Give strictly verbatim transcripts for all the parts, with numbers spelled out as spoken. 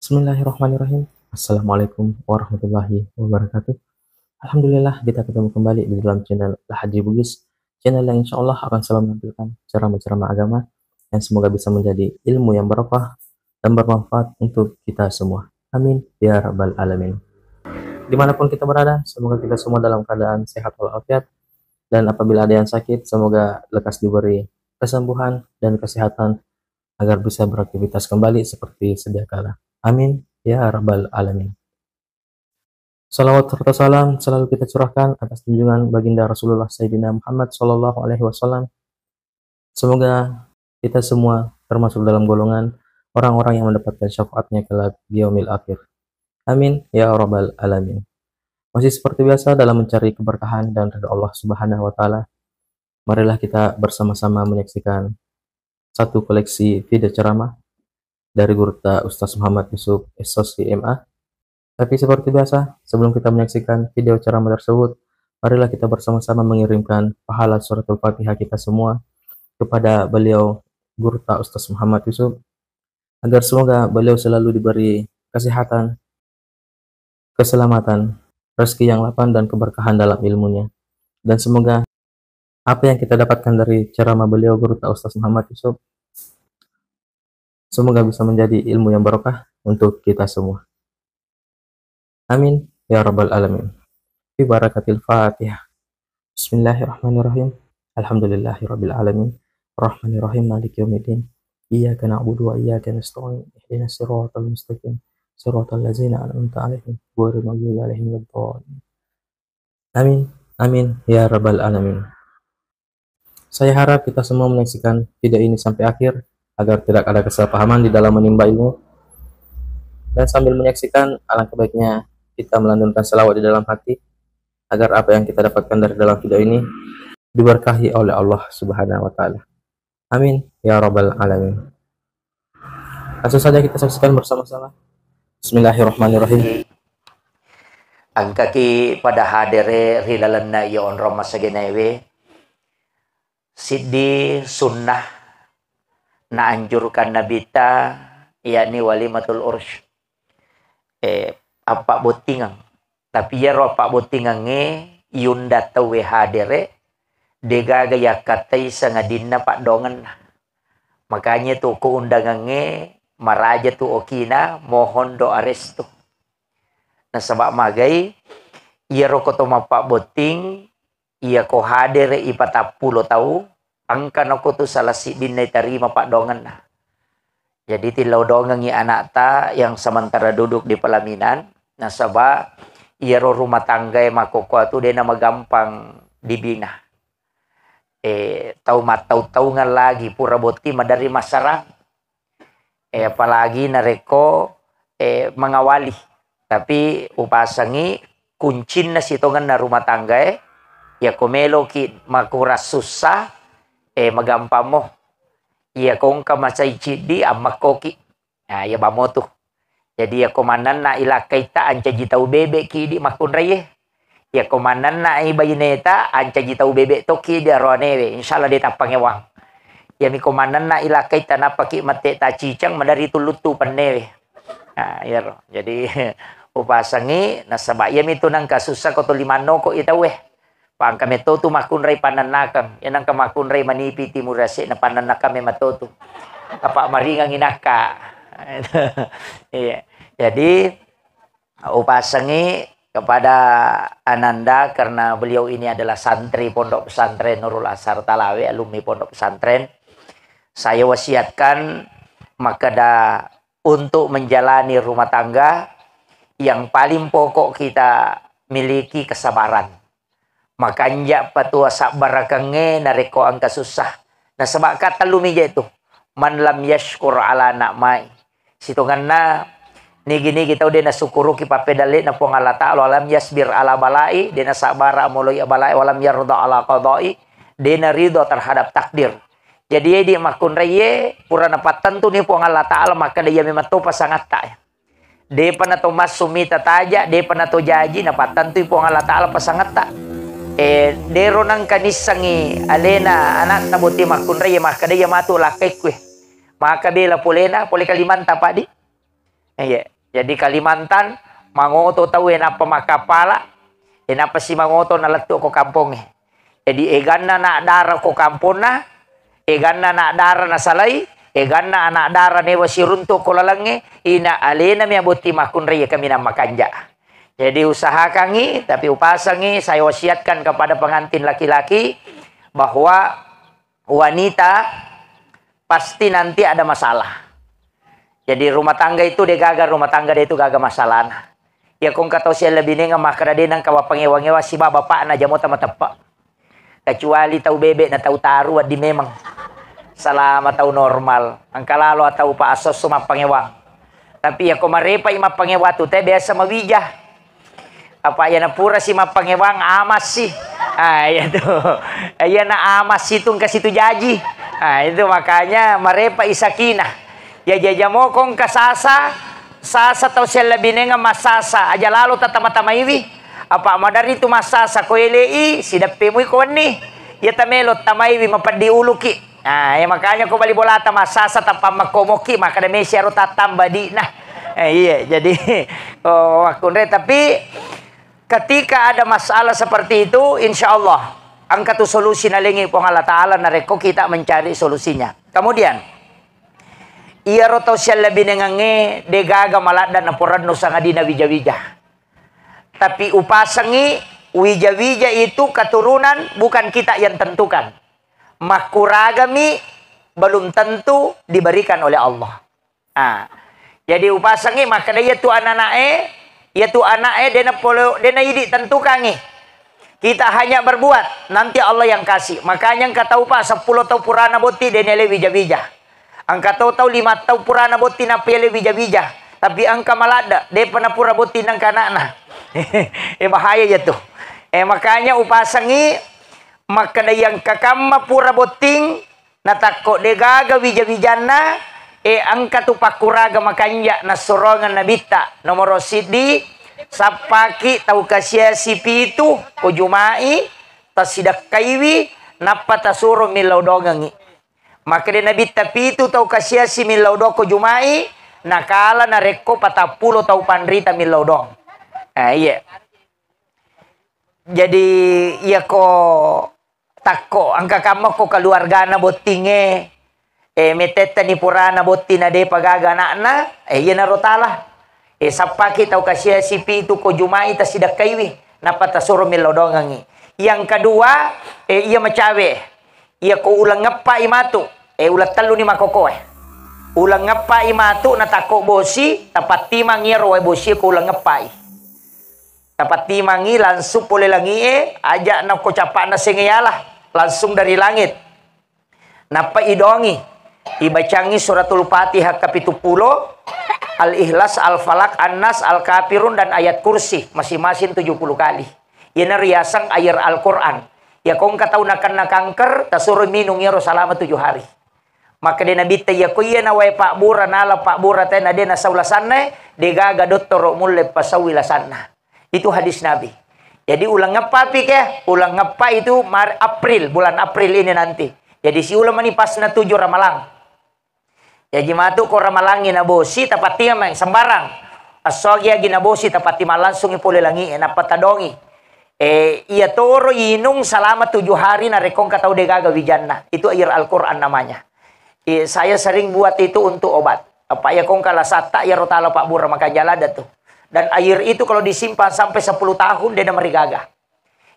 Bismillahirrahmanirrahim. Assalamualaikum warahmatullahi wabarakatuh. Alhamdulillah, kita ketemu kembali di dalam channel Al Haji Bugis, channel yang insya Allah akan selalu menampilkan ceramah-ceramah agama yang semoga bisa menjadi ilmu yang barokah dan bermanfaat untuk kita semua. Amin ya rabbal alamin. Dimanapun kita berada, semoga kita semua dalam keadaan sehat walafiat, dan apabila ada yang sakit, semoga lekas diberi kesembuhan dan kesehatan agar bisa beraktivitas kembali seperti sedia kala. Amin ya rabbal alamin. Salawat serta salam selalu kita curahkan atas junjungan baginda Rasulullah Sayyidina Muhammad sallallahu alaihi wasallam. Semoga kita semua termasuk dalam golongan orang-orang yang mendapatkan syafaatnya kelak di yaumil akhir. Amin ya rabbal alamin. Masih seperti biasa, dalam mencari keberkahan dan ridha Allah Subhanahu wa Ta'ala, marilah kita bersama-sama menyaksikan satu koleksi video ceramah dari Gurutta Ustaz Muhammad Yusuf, S O C M A. Tapi seperti biasa, sebelum kita menyaksikan video ceramah tersebut, marilah kita bersama-sama mengirimkan pahala suratul Fatihah kita semua kepada beliau, Gurutta Ustaz Muhammad Yusuf, agar semoga beliau selalu diberi kesehatan, keselamatan, rezeki yang lapang, dan keberkahan dalam ilmunya. Dan semoga apa yang kita dapatkan dari ceramah beliau, Gurutta Ustaz Muhammad Yusuf, semoga bisa menjadi ilmu yang barokah untuk kita semua. Amin ya rabbal alamin. Bi barakatil Fatihah. Bismillahirrahmanirrahim. Alhamdulillahi rabbil alamin. Rahmanirrahim. Maliki yaumiddin. Iyyaka na'budu wa iyyaka nasta'in. Ihdinas siratal mustaqim. Siratal ladzina an'amta 'alaihim ghairil maghdubi 'alaihim waladdallin. Amin. Amin ya rabbal alamin. Saya harap kita semua menyaksikan video ini sampai akhir agar tidak ada kesalahpahaman di dalam menimba ilmu. Dan sambil menyaksikan, alangkah baiknya kita melantunkan salawat di dalam hati agar apa yang kita dapatkan dari dalam video ini diberkahi oleh Allah Subhanahu wa Ta'ala. Amin ya rabbal alamin. Langsung saja kita saksikan bersama-sama. Bismillahirrahmanirrahim. Engkaki pada hadere ri lalenna iya onrong masagenaiwe, siddi sunnah naanjurkan Nabitta, yakni walimatul ursy. Eh, appabbottingeng. Tapi iyaro appabbottingengnge yunda tauwe hadere, degaga yakkattai sangadinna paddoangenna. Makanya tu ko undangengnge maraja tu okina, mohon doa restu. Nasaba magai, iyaro ko to mappabbotting, iya ko hadere i patappulo tau, engka nako tu salah siddinna itarima paddoangenna. Jadi, tillau dongengngi anakta yang sementara duduk di pelaminan, nasaba iyaro rumah tanggae makkokkoe tu de namagampang dibina. Eh, tau mattau-taungeng lagi, pura botting maderri massarang. Eh, apalagi narekko, eh, mangawali. Tapi upasengngi kuncinna sitongenna rumah tanggae, yako meloki makurang sussa, eh, magampammo. Iyako engka macai ciddi, ammekkoki. Nah, iya bamo tu. Jadi, iyako mannenna ilakkaitta ancaji tau bebekki idi makkunraie. Iyako mannenna i baineta ancaji tau bebek tokki idi aroanewe. Insya Allah de tappangewang. Iyami ko mannenna ilakkaitta nappaki mette taciceng, maderri tulluttu pennewe. Nah, iyaro. Jadi, upasengngi, nasaba iyami tu nengka sussa ko tuli mannoko i tauwe. Pangka metto tu makkunrai pannennakeng. Iya nengka makkunrai manipi timur ase'na pannennakeng memang to tu. Apa maringang inakka. Iya. Jadi, upasengngi kepada Ananda karena beliau ini adalah santri Pondok Pesantren Nurul Asar Talawe, alumni Pondok Pesantren. Saya wasiatkan makkeda untuk menjalani rumah tangga yang paling pokok kita miliki kesabaran. Makanja patua sabbarakengnge narekko engka sussa. Nasaba ka tellu mi je tu. Man lam yashkur ala na'mai. Sitongenna nigi-nigi tau de nasukkuruki pappedalle'na Puang Allah Ta'ala, walam yasbir ala balai, de nasabara moloi balai, walam yarda ala qadai, de naridha terhadap takdir. Jadi, edi makkunraie pura napattentuni Puang Allah Ta'ala makkeda iya memang to pasangatta. Depa nato massu mita taja, depa nato jaji, napattentui Puang Allah Ta'ala pasangetta. Eh, dero nengka nissengi alena anakta botting makkunrai, makkeda iya matu lakkaikku. Maka bela polena, pole Kalimantan, Pak, di. Iya. Jadi Kalimantan, mangoto tau e nappa makkappala, e nappa si mangoto nalettu ko kampongnge. Jadi eganna anak dara ko kamponna, eganna anak dara nasalai, eganna anak dara newa siruntu ko lalengnge, ina alena mia botting makkunrai kaminang makanja. Jadi usahakangi, tapi upasangi, saya wasiatkan kepada pengantin laki-laki bahwa wanita pasti nanti ada masalah. Jadi rumah tangga itu degaga, rumah tangga de itu gaga masalahna. Iya kongka tau siallebinenga makkeda de nengka wappangewa-ngewa siba bapakna jamota mateppe. Kecuali tau bebek na tau taru wedding memang. Selama tau normal, engka lalo tau pa asso-asso mappangewang. Tapi iya ko marepai mappangewatu te biasa mawija. Apa iya napura si mappangewang amassi. Ah, iya tu. Iya na amassi tu engka situ jaji. Ah, itu makanya marepai sakinah. Ya jajamo kongka sasa, sasa tau siallebinenga massasa, aja lalo tatama-tamaiwi. Apa maderri tu massasa ko elei, sideppe mui ko wenni. Iya tamelo tamaiwi mapeddi uluki. Nah, ya makanya ko bali bolata massasa tappa makkomoki, makkeda mesi aro tattamba di'na. Eh, iya, jadi oh, makkunrai, tapi ketika ada masalah seperti itu, insya Allah engka tu solusi nalengi Puang Allah Ta'ala narekko kita mencari solusinya. Kemudian, iyaro tau siallebinengangnge degaga maladda naporennu sangadina wija-wija. Tapi upasengi, wija-wija itu keturunan bukan kita yang tentukan. Makkuragami belum tentu diberikan oleh Allah. Ah. Jadi upasengi makkeda iya tu ananae, iya tu ana'e dena pole, dena idi tentukangi. Kita hanya berbuat, nanti Allah yang kasih. Makanya engka tau pa seppulo tau purana botti dena le wija-wija. Engka tau, tau lima tau purana botti nappa yale wija-wija. Tapi engka maladda, depa napura botti nengka anakna. Eh, bahaya ya tu. Eh, makanya upasengi makkeda yang kakamma pura botting, natakko degaga wija-wijanna, eh, engka tu pakkuraga makanja nassurongeng nabitta. Nomoro siddi, sappaki tau kasiasi pitu ko jumai, tasidakkaiwi, nappa tasuro millau dongengi. Makkeda Nabitta, pitu tau kasiasi millau doko jumai, nakala narekko patappulo tau panrita millau dong. Ah, iya. Jadi, iyako takko engka kamma ko keluargana bottingnge, eh, metettani purana botting na depa gaga anakna, eh, iyanaro tala. Eh, sappaki tau kasiasi pitu ko jumai tasidakkaiwi, nappa tasuro millau dongengi. Yang kedua, eh, iya macawe. Iyako uleng ngeppai matu, eh, uleng telluni makokoe. Uleng ngeppai matu natakko bosi, tapattimang iyaro wae bosi ko uleng ngeppai. Tapattimangi langsung pole langie, aja nako capakna senge yala, langsung dari langit. Nappa idongi, ibacangi suratul Fatihah kapitu pulo, Al-Ikhlas, Al-Falaq, An-Nas, Al-Kafirun, dan ayat kursi masing-masing tujuh puluh kali. Iyana riaseng air Al-Quran. Iyako engka tau nakenna kanker, tasuro minung iyaro salama tujuh hari. Makkeda Nabitta, iyako iyana wae pabbura nala pabbura tena de nasau lasanna, degaga dottoro mulle pasaui lasanna. Itu hadis Nabi. Jadi uleng ngeppa pi ke, uleng ngeppa itu Mar-, April, bulan April ini nanti. Jadi siuleng mani pas na tujuh Ramalang. Jaji matu ko Ramalangi nabosi, tapattiang mai sembarang. Essogi agi nabosi, tapattiang langsung pole langi, nappa tadongi. Eh, iya toro inung selama tujuh hari narekko engka tau degaga wijanna. Itu air Al-Quran namanya. Eh, saya sering buat itu untuk obat. Apa iya kongka lasatta iyaro tala pabbura makanja ladda tu. Dan air itu kalau disimpan sampai sepuluh tahun, de namarigaga.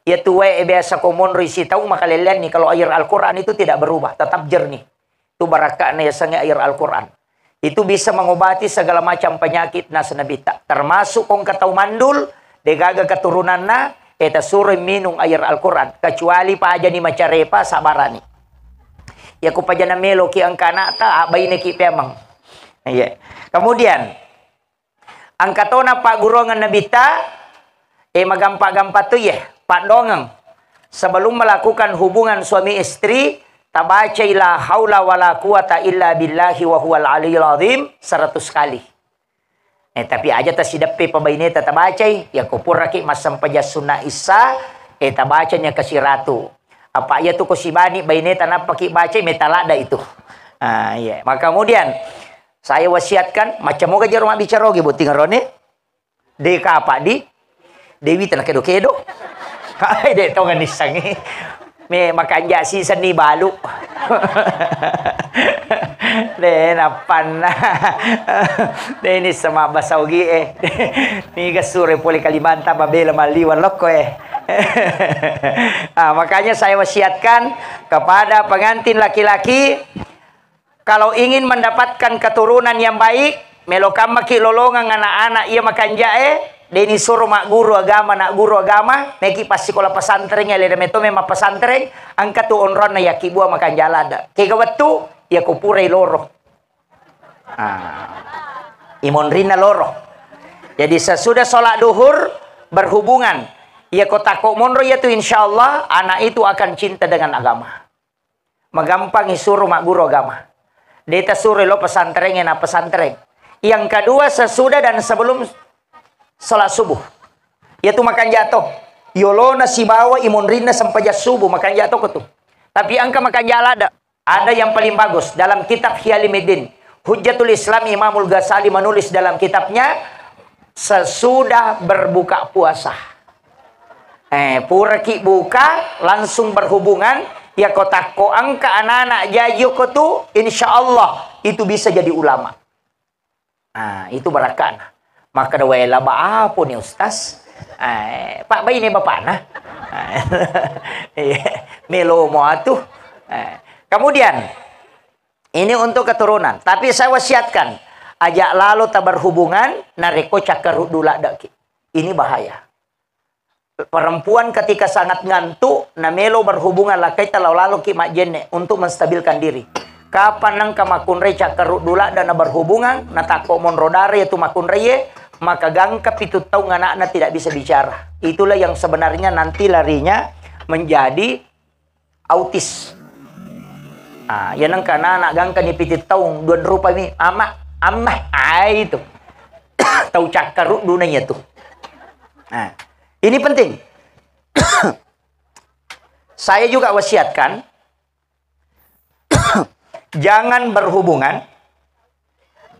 Iya tuwae biasa ko monro isi tau makalelleanni, kalau air Al-Quran itu tidak berubah, tetap jernih. Itu barakka'na yasengnge air Al-Quran. Itu bisa mengobati segala macam penyakit nas Nabitta. Termasuk kongka tau mandul, degaga keturunanna, eh, tasuroi minung air Al-Quran. Kecuali pajani macarepa, sabarani. Iya ko pajana meloki engka anakta, abbaineki pemeng. Iya. Kemudian, engka tona pagguruangan Nabitta, eh, magampa-gampa tu, iya, paddongeng. Sebelum melakukan hubungan suami istri, tabacai la haula wala quwata illa billahi wa huwal aliyul azim seratus kali. Eh, tapi aja tasideppe pabaineta tabacai, ya ko puraki massempajang sunna issa, eh, tabacanya kasiratu. Apa iya tu ko sibani baineta nappaki bacai, metaladda itu. Ah, iya. Maka kemudian, Saya wasiatkan, macam moga jero mabbicara ogi botting rone. De kapa di Dewi tena kedo-kedo. Hai, de tongeng nissangi. Me makanja si senni balu. De nappanna. De nisseng mabbasa ogi e. Niga sure pole Kalimantan mabela malliweng lokko e. Ah, makanya saya wasiatkan kepada pengantin laki-laki, kalau ingin mendapatkan keturunan yang baik, melo kammaki lolongeng anak-anak iya makanjae, deni suro magguru agama, nak guru agama, meki passikola pesantren, ya leda metome mappesantreng, engka tu onronna yakki bua makanja ladde. Kega wettu, ya ko purai loro. Ah. Imonrinna loro. Jadi sesudah sholat duhur berhubungan. Ya ko takko monro ya tu, insya Allah anak itu akan cinta dengan agama. Magampang isuro magguru agama. De tasuro lo pesantren, na pesantren. Yang kedua, sesudah dan sebelum sholat subuh. Yaitu makanja to. Yolona sibawa imonrinna sempajang subuh, makanja to ketu. Tapi engka makanja ladde. Ada yang paling bagus dalam kitab Hialimuddin. Hujjatul Islam Imamul Ghazali menulis dalam kitabnya, sesudah berbuka puasa. Eh, puraki buka, langsung berhubungan, ya ko takko engka anak-anak jaji ko tu, insya Allah itu bisa jadi ulama. Ah, itu barakkana. Makkeda wae laba apo ni Ustaz? Eh, Pak Baine bapakna. Iya, melo mo atu. Eh, kemudian, ini untuk keturunan. Tapi saya wasiatkan, aja lalo taberhubungan, narekko cakkaruddu laddeki. Ini bahaya. Perempuan ketika sangat ngantuk, namelo berhubungan lakkaita lao laloki majjenne untuk menstabilkan diri. Kapan engka makkunrai cakkaruddu ladde na berhubungan, natakko monro dara yatu makkunraie, maka gangka pitu taung anakna tidak bisa bicara. Itulah yang sebenarnya nanti larinya menjadi autis. Ah, ya nengka anak gangka ni pitu taung, dua rupa mi, ama, amma, ai itu. Tau cakkaruddu na iya tu. Nah, ini penting. Saya juga wasiatkan, jangan berhubungan,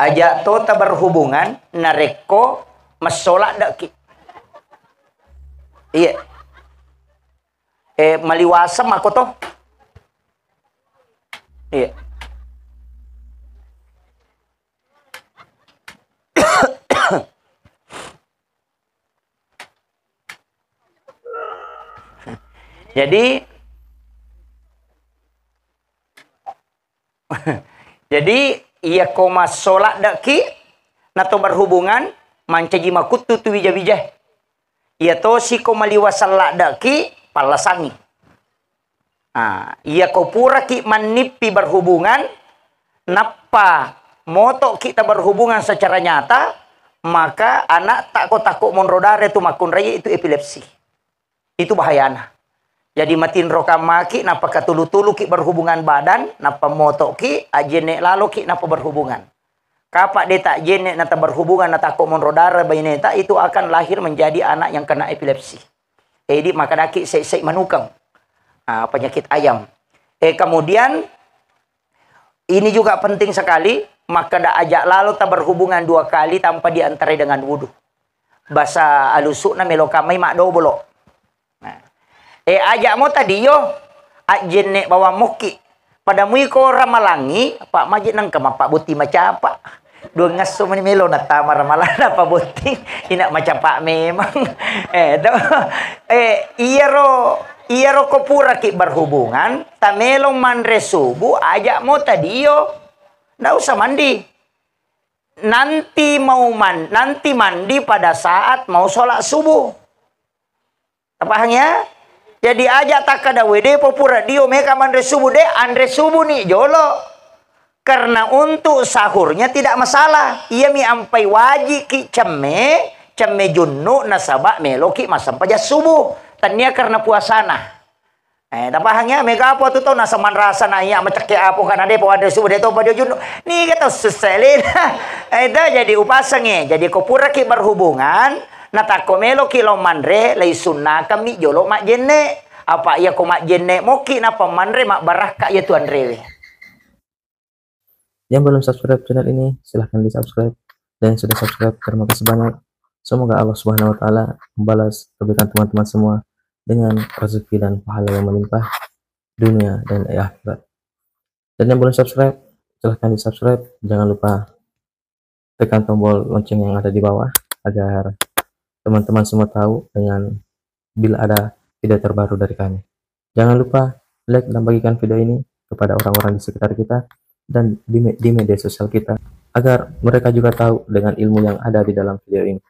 aja tota berhubungan, narekko messola deki. Iya. Eh, maliwaseng mako to. Iya. Jadi, jadi, iya ko massola deki, nato berhubungan, mancaji makuttu tu wija-wija. Iya tosi ko maliwaseng laddeki, pallasangi. Ah, iya ko puraki mannippi berhubungan, nappa motoki taberhubungan secara nyata, maka anak tak ko takko monro dare tu makkunrai itu epilepsi. Itu bahayana. Jadi matinro kammaki, nappa katulu-tuluki berhubungan badan, nappa motoki, ajenne laloki, nappa berhubungan. Kapa de tak jenne na taberhubungan na takko monro dara baineta, itu akan lahir menjadi anak yang kena epilepsi. Edi makadaki sei-sei manukang. Ah, penyakit ayam. Eh, kemudian ini juga penting sekali, makkeda aja lalo taberhubungan dua kali tanpa diantarai dengan wudu. Bahasa alusukna melo kamai maddobolo. Nah. Eh, aja'mo tadio, ajjenne bawang mokki. Pada muiko ramalangi, Pak Maji nengka mappabbotting macapa. Duangngesso mani melo nattama ramalang napabbotting, ina macapa memang. Eh, do, eh, iyaro, iyaro ko puraki berhubungan, tamelo manre subuh, aja'mo tadio. Ndak usah mandi. Nanti mau man-, nanti mandi pada saat mau sholat subuh. Paham ya? Jadi aja takkada, "Wede, popura dio meka manre subuh de, anre subuh ni jolo." Karena untuk sahurnya tidak masalah. Iya mi ampai wajiki cemme, cemme junnu nasaba meloki massempajang subuh. Tania karena puasana. Eh, tapahang ya, mega apa tu tau nasemanrasa na iya macekke apo kana de po anre subuh de to pada junnu. Niga tau susah lena. Eh, dah jadi upasange. Jadi ko puraki berhubungan, natakko meloki lo manre, lai sunnakami jolo majjenne. Apa iya ko majjenne moki napa manre mabbarakka iya tu anrewe. Yang belum subscribe channel ini, silahkan di-subscribe. Dan yang sudah subscribe, terima kasih banyak. Semoga Allah Subhanahu wa Ta'ala membalas kebaikan teman-teman semua dengan rezeki dan pahala yang melimpah dunia dan akhirat. Dan yang belum subscribe, silahkan di-subscribe. Jangan lupa tekan tombol lonceng yang ada di bawah agar teman-teman semua tahu dengan bila ada video terbaru dari kami. Jangan lupa like dan bagikan video ini kepada orang-orang di sekitar kita dan di, me- di media sosial kita agar mereka juga tahu dengan ilmu yang ada di dalam video ini.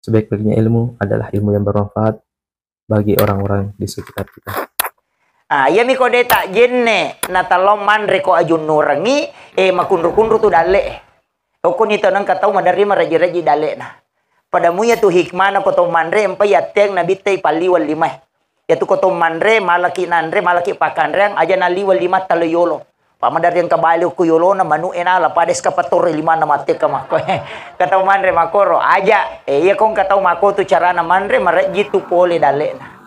Sebaik-baiknya ilmu adalah ilmu yang bermanfaat bagi orang-orang di sekitar kita. Ah, iyami ko de' tajenne, natellong manre ko ajunnurengngi, eh, makunru-kunru tu dalle'. Okkoni to nengka tau maderri marejji-rejji dalle'na. Pada muya tu hikmana ko to manre, empa yatteang nabittai palliweng limae. Yatu ko to manre, malaki nanre, malaki pakanreang, aja naliweng limatta lo yolo. Pa maderri engka bali okko yolona, manu e nala, pada eskavator limanna mattekka makko. Engka tau manre makoro, aja. Eh, iya ko engka tau makko tu carana manre, marejji tu pole dalle'na.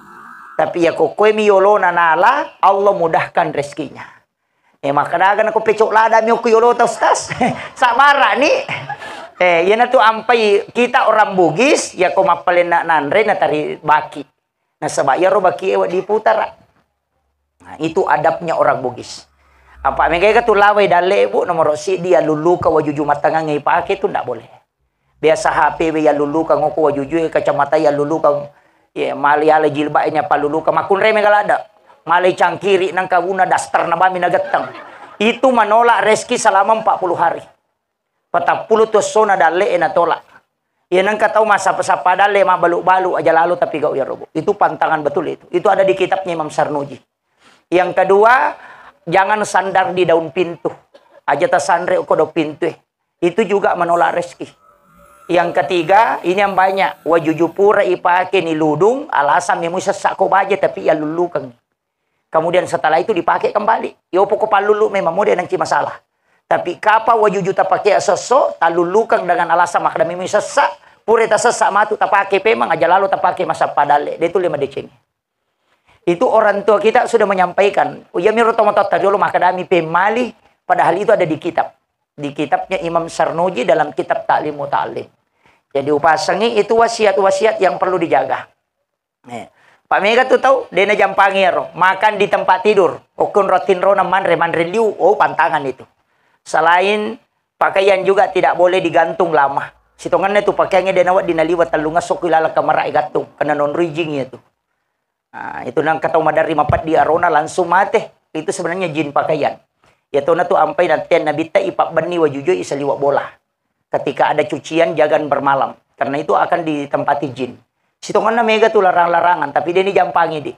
Tapi iya ko koe mi yolona nala, Allah mudahkan rezekinya. Eh, makkadaga nako pecok lada mi okko yolota, Ustaz. Sabara ni. Eh, iyanatu ampai kita orang Bugis, iya ko mappalenna nanre natari baki. Nasaba iyaro baki e wedding putara. Nah, itu adabnya orang Bugis. Apa megaga tu lawai dalle, Bu, nomoro siddi, yallulluka wajuju mattangangnge ipake tu ndak boleh. Biasa H P we yallulluka, ngoko wajuju e kacamata yallulluka, ye, mali ala jilbab nya pallulluka, makunre mega ladde. Mali cangkiri nangka guna daster na bami nagetteng. Itu menolak rezeki selama empat puluh hari. Patappulo tu essona dalle e natolak. Iya nengka tau massappa-sappa dalle, mabbalu-balu aja lalo tapi gau iyaro, Bu. Itu pantangan betul itu. Itu ada di kitabnya Imam Sarnuji. Yang kedua, jangan sandar di daun pintu. Aja tasanre ko daun pintu e. Itu juga menolak rezeki. Yang ketiga, ini yang banyak. Wajuju pura ipake ni ludung, alasan memui sessa ko baja tapi yallullukeng. Kemudian setelah itu dipakai kembali. Yo poko pallulu memang mode nanti masalah. Tapi kapa wajuju tapake sesso, tallullukeng dengan alasan makkeda memui sessa, pura tasessa matu tapake pemeng aja lalo tapake massappa dalle. De tu le madeceng. Itu orang tua kita sudah menyampaikan. Iya miro tomatoatta riolo makkadami pemmali, padahal itu ada di kitab. Di kitabnya Imam Sarnuji dalam kitab Ta'lim Muta'allim. Jadi upasangi itu wasiat-wasiat yang perlu dijaga. Eh, Pak mega tu tau, de najampangi ero. Makan di tempat tidur. Okon rotting rona manre, manre liu. Oh, pantangan itu. Selain pakaian juga tidak boleh digantung lama. Sitongenna tu pakaiannya de nawa di naliwa tellung esso ku ilala kamara e gantung. Kena nonroi jing iya tu. Ah, itu nangka tau maderri mapeddi arona langsung mate. Itu sebenarnya jin pakaian. Iya tona tu ampai nantian nabitta ipabbenni wajuju i saliwa bola. Ketika ada cucian, jangan bermalam. Karena itu akan ditempati jin. Sitongenna mega tu larang-larangan, tapi de ni jampangi di.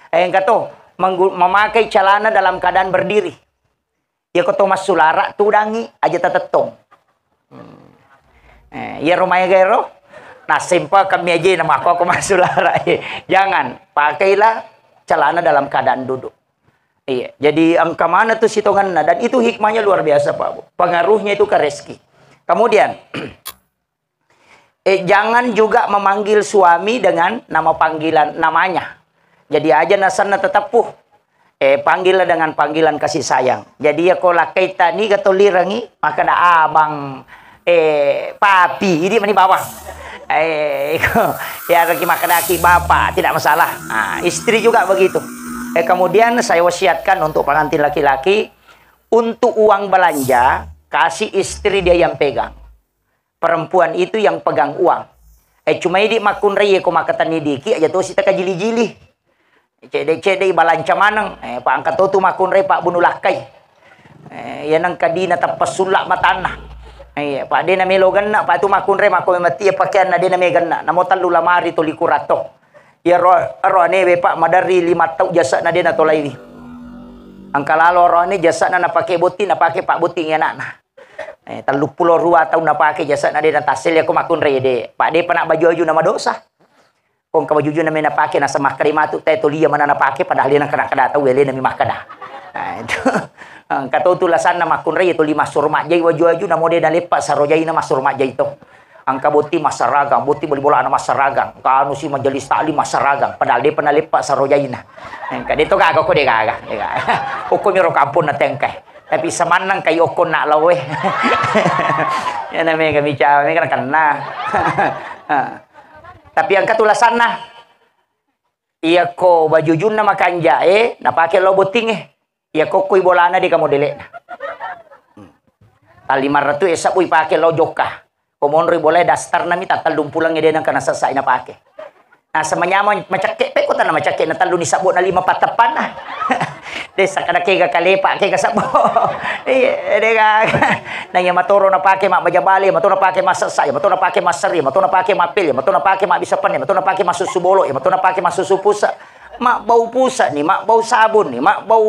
Eh, engka to, menggu-, memakai celana dalam keadaan berdiri. Iya ko to massulara, tudangi, aja tatettong. Hmm. Eh, iya ro maega ero, nasempa kami aja nama aku, aku massulara. Jangan, pakailah celana dalam keadaan duduk. Iya, jadi engka mana tu sitongenna, dan itu hikmahnya luar biasa, Pak Bu. Pengaruhnya itu ke rezeki. Kemudian, eh, jangan juga memanggil suami dengan nama panggilan namanya. Jadi aja nasanna teteppu. Eh, panggillah dengan panggilan kasih sayang. Jadi ya ko lakkaita niga tolirangi, makkeda abang, eh, papi, idi mani bawang. Eh, iko, ya lagi makkedaki bapak, tidak masalah. Nah, istri juga begitu. Eh, kemudian saya wasiatkan untuk pengantin laki-laki, untuk uang belanja, kasih istri dia yang pegang. Perempuan itu yang pegang uang. Eh, cuma idi makkunrai ko makkatenni diki aja tosi takajili-jili. Cedde-cedde ibalanca maneng. Eh, pa engka to tu makkunrai pabbunu lakkai. Eh, iya nengka dina tappa sulla matanna. Eh, iya, pa de namelo genna, pa tu makkunrai makko mati iya pakeanna de name genna. Namo tellu lamari tuli kuratto. Iya ro-, roane we pa maderri lima tau jasana de natolaiwi. Engka lalo roane jasana napake botti, napake pabbotting anakna. Eh, telluppulo rua taung napake jasana de natassele ko makkunrai de. Pa de pa na baju-baju na madosa. Ko engka baju-baju na mena pake nasa makkeda matu te tolia mana napake padahal de nangka nakkeda tau elena mi makkeda. Nah, itu. Engka to tu lasanna makkunrai tuli massuro majjai waju-waju namo de naleppa sarojaina massuro majjai to. Engka botti massaragang, botti boli bolana massaragang, engka anu si majelis taklim massaragang, padahal de pa naleppa sarojaina. Engka de to gaga ko de gaga, de gaga. Okko miro kampung na tengkai. Tapi semannang kai okkonna laoe. Ya na mega bicara, mega nakenna. Tapi engka tu lasanna. Iyako bajujunna makanjae, napake lao bottingnge. Iyako koi bolana de' ka modele'na. Hmm. Tallimaratu e sabbu ipake lao jokka. Ko monroi bolae dastarna mi tattellumpuleng e de' nengka nasessai napake. Naseng manyameng macakke' pe ko tanna macakke' na tellu ni sabbo na lima patteppanna. De' sakkada kega kalepa, kega sabbo. Iya, de' gaga. Na iya matoro napake mabbaja bale, matoro napake massessa, iya matoro napake masseri, iya matoro napake mappel, iya matoro napake mabbissa penne, iya matoro napake massussu bolo, iya matoro napake massussu pusa. Mabbau pusa ni, mabbau sabun ni, mabbau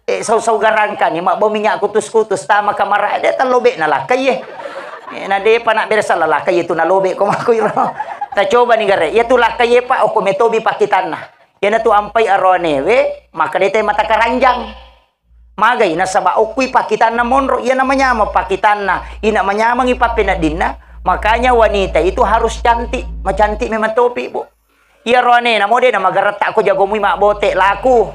eh, sau-sau garangka ni, mabbau minyak kutus-kutus, tama kamara, de' tallobe'na lakkai e. Eh, na de'pa nabberesa lakkai e tu nalobe' ko makkuiro. Tacoba ni gare', iya tu lakkai e pa okko metobi pakkitanna. Iyana tu ampai aroanewe, maka de' te mata karanjang. Magai nasaba okkui pakkitanna monro, iyana manyameng pakkitanna, ina manyamengi pappeneddinna, makanya wanita itu harus cantik, macantik memang topi, Bu. Iyaro anena mo de' namagaretta' ko jagomui mabbote' laku.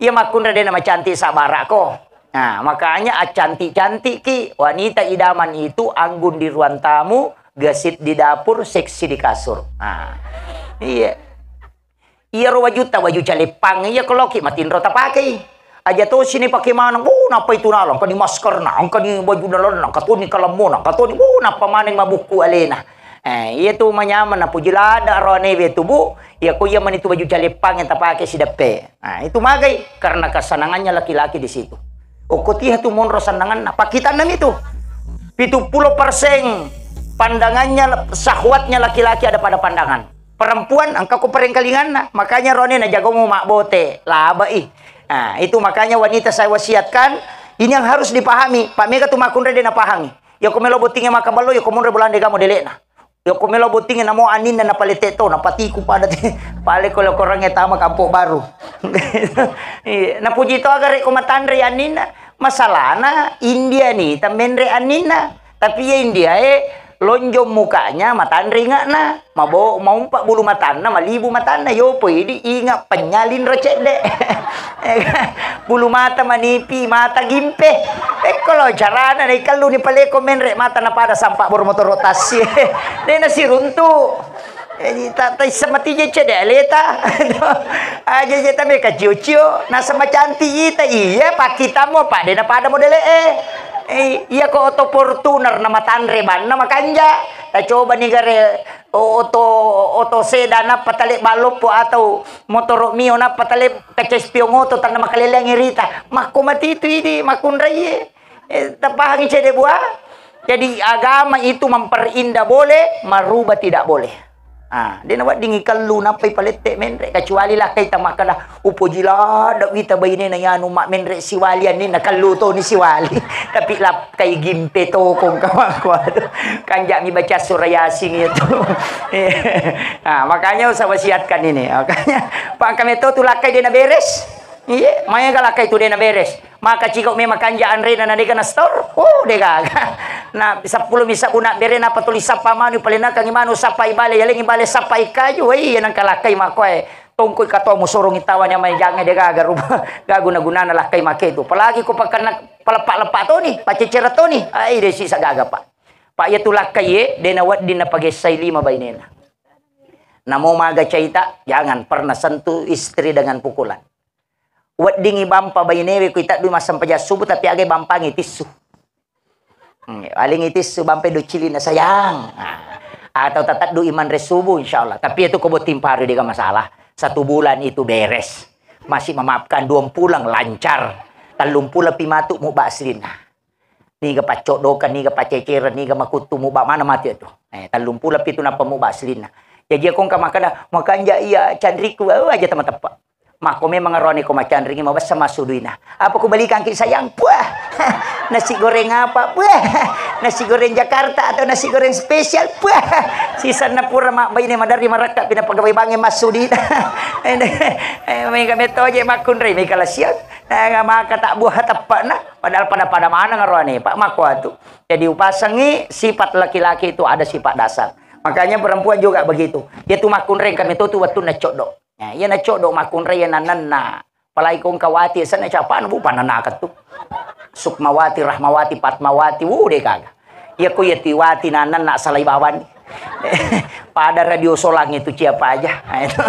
Iya makkunrai de' namacantik sabbara'ko. Nah, makanya accantik-cantikki, wanita idaman itu anggun di ruang tamu, gesit di dapur, seksi di kasur. Nah, iya. Iyaro wajutta, waju caleppang, iya ko loki matinro tapakei. Aja tosi ni pake maneng, wuh, nappa itu nala, engka ni maskerna, engka ni baju dalenna, engka toni kalemmona, engka toni, wuh, nappa maneng mabukku alena. Eh, iya tu manyameng, napuji ladde' aroanewe tu, Bu. Iya ko iya mani tu baju caleppang yang tapake sideppe. Nah, itu magai karena kesenangannya laki-laki di situ. Okko tiha tu monro sennanganna, pakkitanna mi tu. Pitu pulo persen pandangannya, syahwatnya laki-laki ada pada pandangan. Perempuan engka ko perengkalinganna, makanya rone najagomu mabbote, labai. Nah, itu makanya wanita saya wasiatkan, ini yang harus dipahami. Pak mega tu makkunrai de' napahami. Iya ko melo bottingnge makaballo, iya ko monro bolana de' ga modele'na. Iya ko melo bottingnge namo aninna napalette' to, napatiku pada te. Pale ko lo korangnge tama Kampung Baru. Iya, napuji to aga re' ko matanre aninna. Masalahna India ni tamenre aninna. Tapi iya India e lonjong mukanya, matanre inge'na, mabo-, maumpa bulu matanna, malibu matanna, yopo idi inge' penyalin ro cedde'. Bulu mata manipi, mata gimpe. Pekko lo carana naikellu ni paleko menre' mata napada sampa boro motoro tassi. De' nasiruntu'. Jadi, ta-, taissa mati je cedde' aleta. Aja je tabe kacio-cio, nasaba cantik ita, iya, pakkitammu apa de' napada modele'e. Eh, iya ko oto Fortuner na matanre banna makanja. Tacoba ni gare o-, oto, oto sedan nappa tale balloppo atau motoro Mio nappa tale kaca spion oto tanna makaleleang irita. Makko mati tu idi makkunraie. Eh, tapahangi cedde' bua? Jadi agama itu memperindah boleh, merubah tidak boleh. Ah, de' naweddingi kellu nappai palette' menre', kecuali lakkai tamakkada, upoji ladde' wita bainena yanu ma menre' siwali anninna kellu toni siwali. Tapi lakkai gimpe tokong kamakku adu. Kanja'mi baca surah Yasin itu. Ah, makanya usah wasiatkan ini. Makanya, pangkame to tu lakkai de' naberes. Iye, maega lakkai tu de' naberes. Maka cigau memang kanja anrena na de' ga na store. Oh, de' gaga. Na seppulo mi sabbu nabbere nappa tuli sappa manu, palennakangi manu sappai bale, yalengi bale sappai kaju. Wei, iya nengka lakkai makkoe. Tongkoi katomu sorongi tawa nyamai jange de' gaga rupa. Ga guna-gunana lakkai make tu. Apalagi ko pakanna paleppa-leppa toni, pacecere toni. Ai de' sisa gaga, Pak. Pak, iya tu lakkai ye, de' nawedding napagessai lima bainena. Namo maga caita, jangan pernah sentuh istri dengan pukulan. Weddingngi bampa bainewe ku itaddui massempajang subuh, tapi agai bampangngi tissu. Hmm, paling itissu bampai do cilinna sayang. Nah, atau tataddu imanre subuh, insya Allah. Tapi itu ko botting paru de' ga masalah. Satu bulan itu beres. Masih memaafkan, dua pulang lancar. Tellung pulang pi matu mubba aslinna. Niga paccoddokang, niga pacecereng, niga makuttu mubba mana mati itu. Eh, tellung pulang pitu nappa mubba aslinna. Jadi aku engka makkeda, makanja iya canriku, oh, aja teman tepak. Makko memang arone ko macanringi mabessa massuduina. Apa ku balikangki sayang? Puah. Nasi goreng apa? Puah. Nasi goreng Jakarta atau nasi goreng spesial? Puah. Sisanna pura mabbaine maderri marakka pina pegawai bank e massudina. Eh, mega metto je makkunrai, mega lasiang. Eh, maka tak buah teppana. Padahal pada-pada maneng arone, Pak, makko atu. Jadi upasengi sifat laki-laki itu ada sifat dasar. Makanya perempuan juga begitu. Dia tu makkunrai kami tu, tu wettunna coddo. Ya, iya na coddo makkunrai ya nanenna. Apalagi ko engka wati senna capana bu pananakeng tu. Sukmawati, Rahmawati, Fatmawati, wuh, de gaga. Iya ko iya tiwati nanang nak salai bawang. Pada radio solang itu siapa aja. Nah, itu.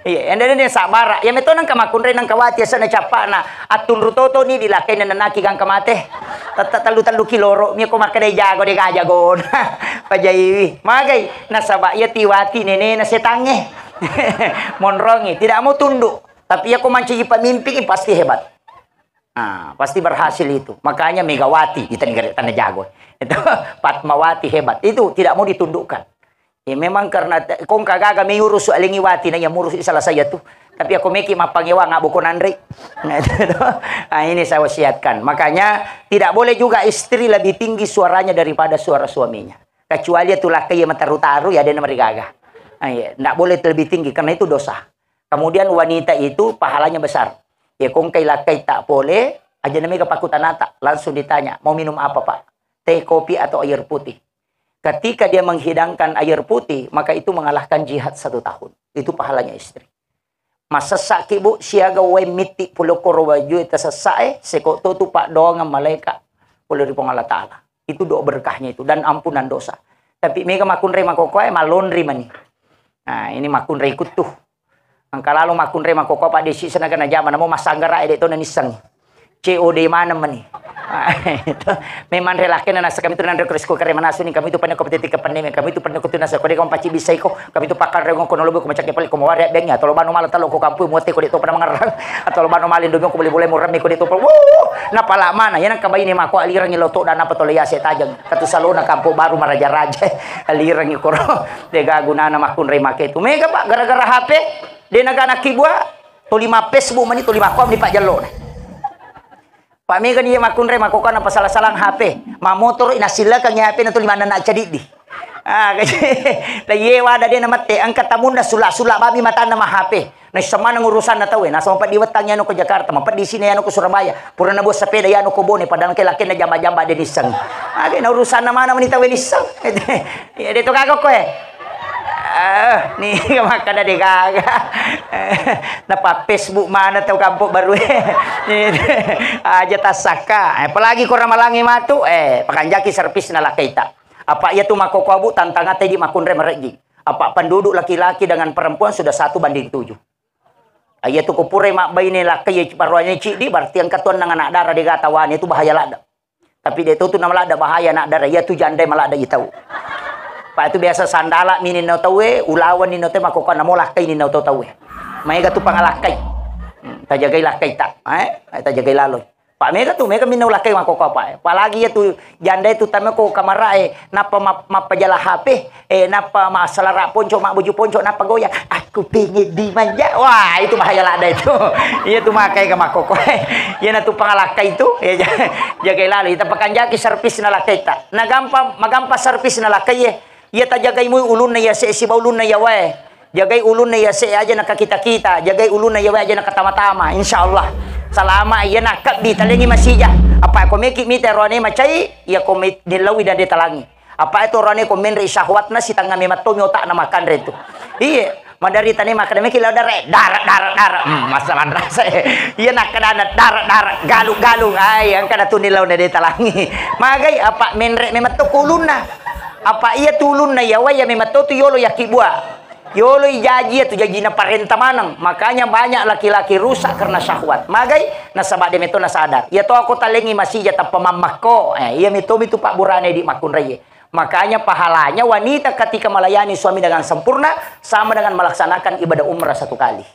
Iya, ende-ende sabara. Iya meto nangka makkunrai nangka wati asana cappana. Attunru toto ni dilakai nanaki gangka mate. Tette tellu-tellu kiloro. Mia ko makkedai jago de gaga jago. Pajaiwi. Magai nasaba iya tiwati nenena setangnge. Monrongi, tidak mau tunduk. Tapi iya ko mancaji pemimpin pasti hebat. Ah, pasti berhasil itu. Makanya Megawati, kita negara tanah jago. Itu Fatmawati hebat. Itu tidak mau ditundukkan. Ya memang karena te-, kong kagaga mengurus alengi wati na yang urus salah saya tuh. Tapi aku meki mappangewa ngabo konanre. Nah, itu tuh. Ah, ini saya wasiatkan. Makanya tidak boleh juga istri lebih tinggi suaranya daripada suara suaminya. Kecuali itu lakkai yang mataru-taru ya dia namarigaga. Ah, iya. Ndak boleh lebih tinggi karena itu dosa. Kemudian wanita itu pahalanya besar. Ya kongkai lakkai tak pole, aja namega pakutanata, langsung ditanya, "Mau minum apa, Pak? Teh, kopi, atau air putih?" Ketika dia menghidangkan air putih, maka itu mengalahkan jihad satu tahun. Itu pahalanya istri. Masessaki, Bu, siaga wae mitti pulokoro wajue tasessae, seko to tu paddoangeng malaika pole ri Puang Allah Ta'ala. Itu doa berkahnya itu dan ampunan dosa. Tapi mega makkunrai makokoe malonri mani. Nah, ini makkunrai kuttu. Engka lalo makkunrai makkokko apa desi senaga najama namo massanggara ede to nanissengi. C O D maneng mani. Memang relakkena nasa kami tu nanre ko risko kare manasuni kami tu penne ko petiti ke penne kami tu penne ko tu nasa ko de ko paci bisai ko kami tu pakar rengo ko nolobo ko macake pale ko mawari abeng ya tolo bano mala talo ko kampu mote ko de to pada mangerang atau lo bano mala indomi ko bole-bole mo remme ko de to pala wuh napala mana ya nang kabaine mako alirangi loto dan apa tole yase tajeng katu salona kampo baru maraja-raja alirangi koro. Dega gunana makkunrai make tu. Mega, Pak, gara-gara H P, de naga nakkibua, tuli ma Facebook mani, tuli makkuam ni Pak Jallo. Pak mega ni makkunrai makkokana pasala-salang H P. Mamotoro inasillakang H P na tuli manna cadiddi. Ah, kaje. La iye wada de namette, engka tamunna sula-sula bami matanna ma H P. Naisseng maneng urusanna tauwe, nasaba mapeddi wettang yano ko Jakarta, mapeddi sini yano ko Surabaya. Purana buah sepeda yano ko Bone, padahal ke lakenna jamba-jamba de nisseng. Age na urusanna mana mani tauwe nisseng. Iya de to gaga koe. Ah, ni makkada de gaga. Napa Facebook mana tau kampung baru. Aja tasaka. Eh, apalagi ko ramalangi matu, eh, pakanjaki servisna lakaita. Apa iya tu makkokko abu tantangatta di makkunrai mareji. Apa penduduk laki-laki dengan perempuan sudah satu banding tujuh. Iya tu ko purai mabbaine lakkai iya baroane ciddi, berarti engka tu enneng anak dara de gata wane tu bahaya ladde. Tapi de to tu namaladde bahaya anak dara, iya tu jandai maladde i tau. Pak itu biasa sandala mini no tauwe, ulawan ni no te makkokko namo lakkai ni no to tauwe. Maega tu pangalakkai. Hmm, tajagai lakkai ta, eh? Tajagai laloi. Pak mega tu, mega minna ulakkai makkokko apa, eh. Apalagi iya tu janda itu tama ko kamara, eh, nappa map-, mappajala H P, eh, nappa massalara ponco, mabbuju ponco, nappa goyang. Aku pengen dimanja. Wah, itu bahaya ladde itu. Iya tu makai ka makkokko. Iya na tu pangalakkai itu, ya ja-, jagai lalu. Ita pakanjaki servisna lakkaita. Na gampang, magampa servisna lakkai, eh. Iya tajagai mui ulunna iya se siba ulunna iya wae. Jagai ulunna iya se aja nakakita-kita, jagai ulunna iya wae aja nakatama-tama. Insya Allah. Salama iya nakabbi talengi masija. Apa ko meki mita roane macai, iya ko mit-, nillaui dan ditalangi. Apa itu roane ko menre syahwatna sitanga memattomi otakna makanre tu. Iye, madari tane makan meki lau dare, dara, dara, dara. Hmm, masa manrasa. Iya nakadana dara, dara, galu, galu. Ai, angkana tu nillauna ditalangi. Magai apa menre mematto ko ulunna. Apa iya tu ulunna iya wae iya mematto tu yolo yakki bua. Yolo ijaji iya tu jajina parenta maneng. Makanya banyak laki-laki rusak karena syahwat. Magai nasaba de meto nasadar. Iya to ako talengi masija tappa mammakko. Eh, iya meto mitu pabburane di makkunraie. Makanya pahalanya wanita ketika melayani suami dengan sempurna sama dengan melaksanakan ibadah umrah satu kali.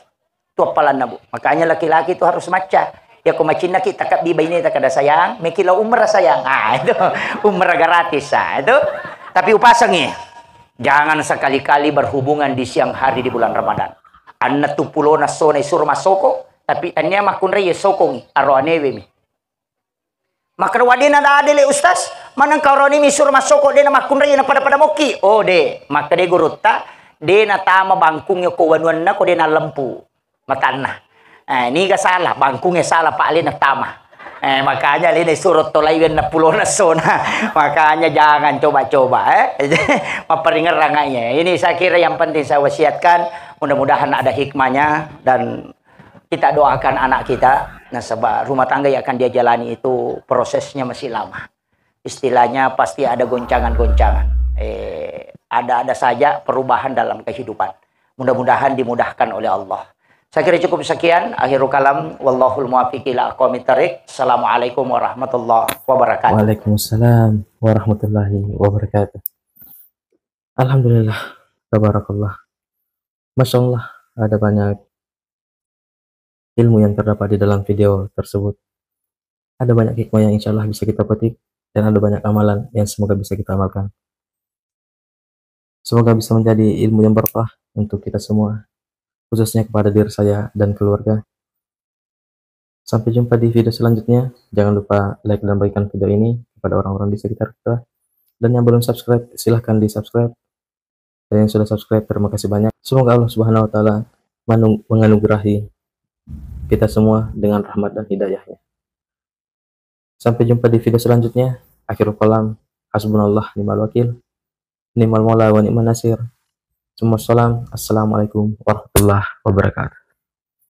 Tu appalanna, Bu. Makanya laki-laki itu harus macca. Ya ko macinnaki takabbi baineta kada sayang, meki lao umrah sayang. Ah, itu umrah gratis. Ah, itu. Tapi upasangi. Jangan sekali-kali berhubungan di siang hari di bulan Ramadan. Anna tu pulona sona isuro masoko, tapi tania makkunrai ya sokongi, aroanewe mi. Makkeda, "Wa, dena dade le, Ustaz. Maneng kaurani misuro massoko dena makkunrai na pada-pada mokki." Oh, de. Makkeda gurutta, "Dena tama bangkung ko wanuanna ko dena lempu matanna." Eh, niga salah, bangkunge salah, Pak, alena tama. Eh, makanya alena isuro tolai wenna pulona sona. Makanya jangan coba-coba, eh. Mapparingerrang aja. Ini saya kira yang penting saya wasiatkan. Mudah-mudahan ada hikmahnya dan kita doakan anak kita Nasaba rumah tangga yang akan dia jalani itu prosesnya masih lama. Istilahnya pasti ada goncangan-goncangan. Eh, ada-ada saja perubahan dalam kehidupan. Mudah-mudahan dimudahkan oleh Allah. Saya kira cukup sekian. Akhirul kalam. Wallahul muwaffiq ila aqwamit thariq. Assalamualaikum warahmatullahi wabarakatuh. Waalaikumsalam warahmatullahi wabarakatuh. Alhamdulillah. Tabarakallah. Masya Allah, ada banyak ilmu yang terdapat di dalam video tersebut. Ada banyak hikmah yang insya Allah bisa kita petik, dan ada banyak amalan yang semoga bisa kita amalkan. Semoga bisa menjadi ilmu yang berkah untuk kita semua, khususnya kepada diri saya dan keluarga. Sampai jumpa di video selanjutnya. Jangan lupa like dan bagikan video ini kepada orang-orang di sekitar kita. Dan yang belum subscribe, silahkan di-subscribe. Dan yang sudah subscribe, terima kasih banyak. Semoga Allah Subhanahu wa Ta'ala manu-, menganugerahi kita semua dengan rahmat dan hidayahnya. Sampai jumpa di video selanjutnya. Akhirul kalam, hasbunallah ni'mal wakil, ni'mal maula wa ni'man nasir. Summa salam, assalamualaikum warahmatullahi wabarakatuh.